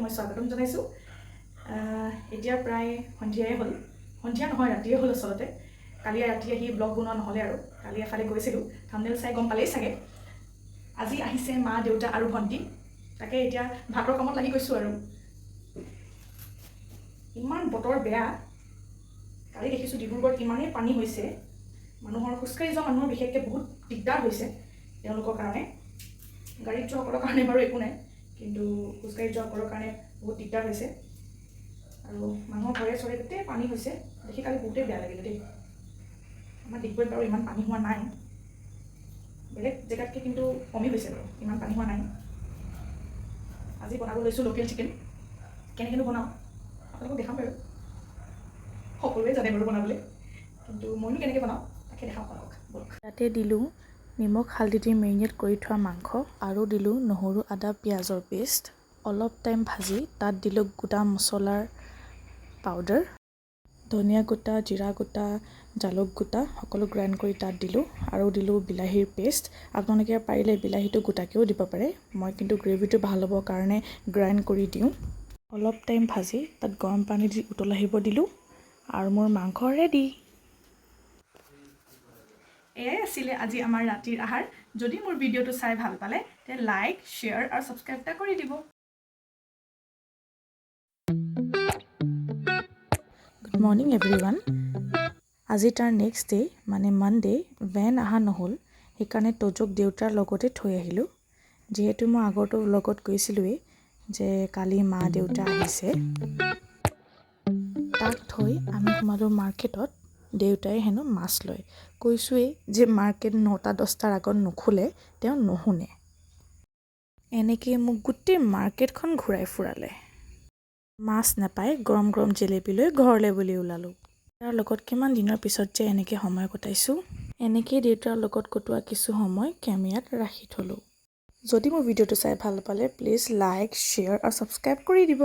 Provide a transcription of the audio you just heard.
মই স্বাগতম জনাইছোঁ। এতিয়া প্ৰায় সন্ধিয়াই হ'ল, সন্ধিয়া নহয়, ৰাতিয়ে হ'ল আচলতে। কালি ৰাতি আহি ব্লগ বনোৱা নহ'লে আৰু কালি এফালে গৈছিলোঁ, থামনেল চাই গম পালেই চাগে। আজি আহিছে মা, দেউতা আৰু ভণ্টি। তাকে এতিয়া ভাতৰ কামত লাগি গৈছোঁ। আৰু ইমান বতৰ বেয়া, কালি দেখিছোঁ ডিব্ৰুগড়ত ইমানেই পানী হৈছে, মানুহৰ, খোজকাঢ়ি যোৱা মানুহৰ বিশেষকৈ বহুত দিগদাৰ হৈছে তেওঁলোকৰ কাৰণে। গাড়ীত যোৱাসকলৰ কাৰণে বাৰু একো নাই, কিন্তু খোজকাঢ়ি যোৱাসকলৰ কাৰণে বহুত দিগদাৰ হৈছে। আৰু মানুহৰ ঘৰে চৰে গোটেই পানী হৈছে, দেখি কালি বহুতেই বেয়া লাগিলে দেই। আমাৰ ডিগবৈত বাৰু ইমান পানী হোৱা নাই, বেলেগ জেগাতকৈ কিন্তু কমি হৈছে বাৰু, ইমান পানী হোৱা নাই। আজি বনাব লৈছোঁ লোকেল চিকেন। কেনেকৈনো বনাওঁ আপোনালোকক দেখাম বাৰু। সকলোৱে জানে বাৰু বনাবলৈ, কিন্তু মইনো কেনেকৈ বনাওঁ তাকে দেখাম আপোনালোকক। ব'লক। তাতে দিলোঁ নিমখ হালধি দি মেৰিনেট কৰি থোৱা মাংস আৰু দিলোঁ নহৰু, আদা, পিঁয়াজৰ পেষ্ট। অলপ টাইম ভাজি তাত দিলোঁ গোটা মছলাৰ পাউডাৰ, ধনিয়া গুটা, জিৰা গুটা, জালুক গুটা, সকলো গ্ৰাইণ্ড কৰি তাত দিলোঁ আৰু দিলোঁ বিলাহীৰ পেষ্ট। আপোনালোকে পাৰিলে বিলাহীটো গোটাকৈও দিব পাৰে, মই কিন্তু গ্ৰেভিটো ভাল হ'বৰ কাৰণে গ্ৰাইণ্ড কৰি দিওঁ। অলপ টাইম ভাজি তাত গৰম পানী দি উতল আহিব দিলোঁ আৰু মোৰ মাংস ৰেডি। এয়াই আছিলে আজি আমাৰ ৰাতিৰ আহাৰ। যদি মোৰ ভিডিঅ'টো চাই ভাল পালে, তে লাইক, শ্বেয়াৰ আৰু ছাবস্ক্ৰাইব এটা কৰি দিব। Good morning everyone. আজি তাৰ নেক্সট ডে, মানে মানডে। ভেন অহা নহ'ল, সেইকাৰণে তজক দেউতাৰ লগতে থৈ আহিলোঁ। যিহেতু মই আগৰটো লগত গৈছিলোঁৱেই যে কালি মা দেউতা আহিছে। তাক থৈ আমি সোমালোঁ মাৰ্কেটত। দেউতাই হেনো মাছ লয়। কৈছোঁৱেই যে মাৰ্কেট 9টা 10টাৰ আগত নোখোলে, তেওঁ নুশুনে। এনেকৈয়ে মোক গোটেই মাৰ্কেটখন ঘূৰাই ফুৰালে। মাছ নাপাই গৰম গৰম জেলেপি লৈ ঘৰলৈ বুলি ওলালোঁ। তাৰ লগত কিমান দিনৰ পিছত যে এনেকৈ সময় কটাইছোঁ। এনেকেই দেউতাৰ লগত কটোৱা কিছু সময় কেমেৰাত ৰাখি থ'লোঁ। যদি মোৰ ভিডিঅ'টো চাই ভাল পালে, প্লিজ লাইক, শ্বেয়াৰ আৰু ছাবস্ক্ৰাইব কৰি দিব।